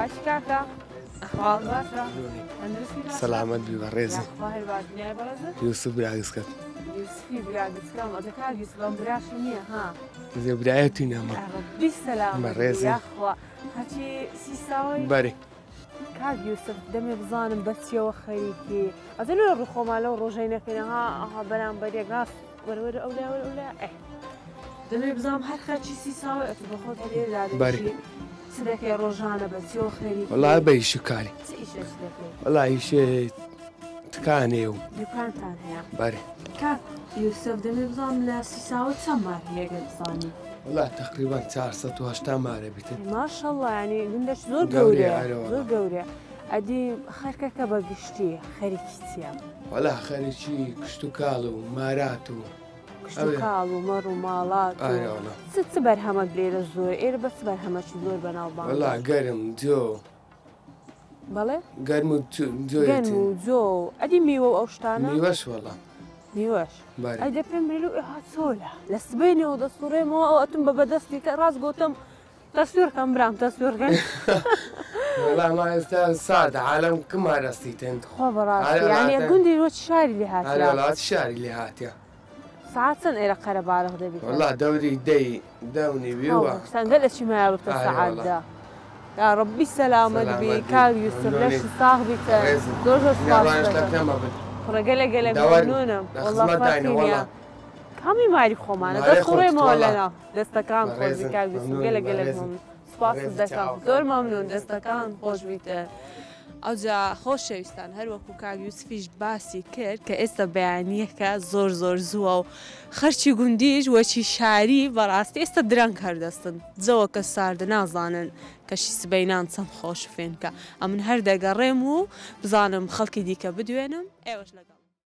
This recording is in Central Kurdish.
باشی کاکە ئەحواڵ باشە تەندروستی باشە سەلامەت بی بەڕێزی یاخوا هەر باش نای بەڕێزت یوسف براگسکەت یوسفی براگسکەم ئەجە کاک یوسف ئەم براشم نییە ها زێ برایەتی نەما ڕەبی سەلامەت بی بەڕێزی یاخوا هەرچی سیساوەی بەری کاک یوسف دەمێ بزانم بە چیەوە خەریکی ئەجە لۆ ڕوو خۆمان لەو ڕۆژەی نەکەین ها ئەها بەرامبەر یەک ڕاست وەرە وەرە ئەو لا وەرە ئەو لا ئێ دەمێ بزانم هەر خەرچی سیساوەی ئەتوو بە خۆت هەر لێرە بەری دادەنیشی چ دەکەی ڕۆژانە بە چیەوە خەریکی وەڵا بە ئیش و کاری چ ئیشێک دەکەی؟ وەڵا ئیشێ تکانێ و دوکانتان هەیە؟ بەری کاک یوسف دەمێ بزانم لە سیساوە چەند مار هەیە گەر بزانی؟ وەڵا تەقریبەن 480 مارە بیتن. ماشەڵڵا یانی گوندەش زۆر گەورەیە گەورەیە ئەرێ زۆر وەڵا. گەورەیە ئەدی خەرکەکە بە گشتی خەریکی چییە؟ وەڵا خەریکی کشتوکاڵ و مارات و ئەوێ. کشتوکاڵ و مەڕ و ماڵات و ئەرێ وەڵا. چ چ بەرهەمەک لێرە زۆرە؟ ئێرە بە چ بەرهەمەکی زۆر بەناوبانگە؟ وەڵا گەرم جۆ. بەڵێ؟ گەرم و جۆیەتی. گەنم و جۆ و ئەدی میوە و ئەو شتانە؟ میوەش وەڵا. میوەش. بەرێ. ئەی دە پێم بێ ئەها چۆلە لە سبەینەوە دەسوڕێمەوە ئەو ئەتم بە بەدەستی کە ڕاست گوتم تەسویر کەم برام تەسویر کەم. وەڵا ما ئێستا ساردە عالەم کما رەسیتن. خوا بەڕاستی ئەرێ یانی وەڵاتە. گوندی وەچ شاری لێ ئەرێ هاتیە. وەڵا چ شاری لێ هاتیە. سەعات چەند ئێرە قەرەباڵغ دەبیتە؟ وەڵا دەوری دەی دەونی خوا ویوە. بەخشتان گەل ئەچی مایە ببتە ئەرێ سەعات وەڵا. دە. یا ڕەبی سەلامەت بی سەلامەت بی. کاک یوسف مەمنونی. لەشت ساغ بیتە بەڕێزم. زۆر زۆر سوپاست نێڵانش لە دەکەم. کەمە بن. کوڕە گەلێ گەلێک دەوەر مەمنونم لە وەڵا خزمەت داینە فەرقی نییە. وەڵا. کامی ماری خۆمانە مارێ خۆت دەسوڕێمەوە وەڵا. لەناو دەستەکان خۆش بی بەڕێزم. کاک یوسف مەمنونی گەلێک گەلێک بەڕێزم. مەمنون سوپاست بەڕێزی دەکەم چاوەکان. زۆر مەمنون دەستەکان خۆش بیتە. ئەوجا خۆشەویستان هەر وەکو کاک یوسفیش باسی کرد کە ئێستا بەیانیەکە زۆر زۆر زووە و خەرچی گوندیش وەچی شاری بەڕاستی ئێستا درەنگ هەردەستن جەوەکە ساردە نازانن کەشی سبەینان چەند خۆش فێنکە ئەمن هەر دەگەڕێم و بزانم خەڵکی دیکە بدوێنم ئێوەش لەگەڵ.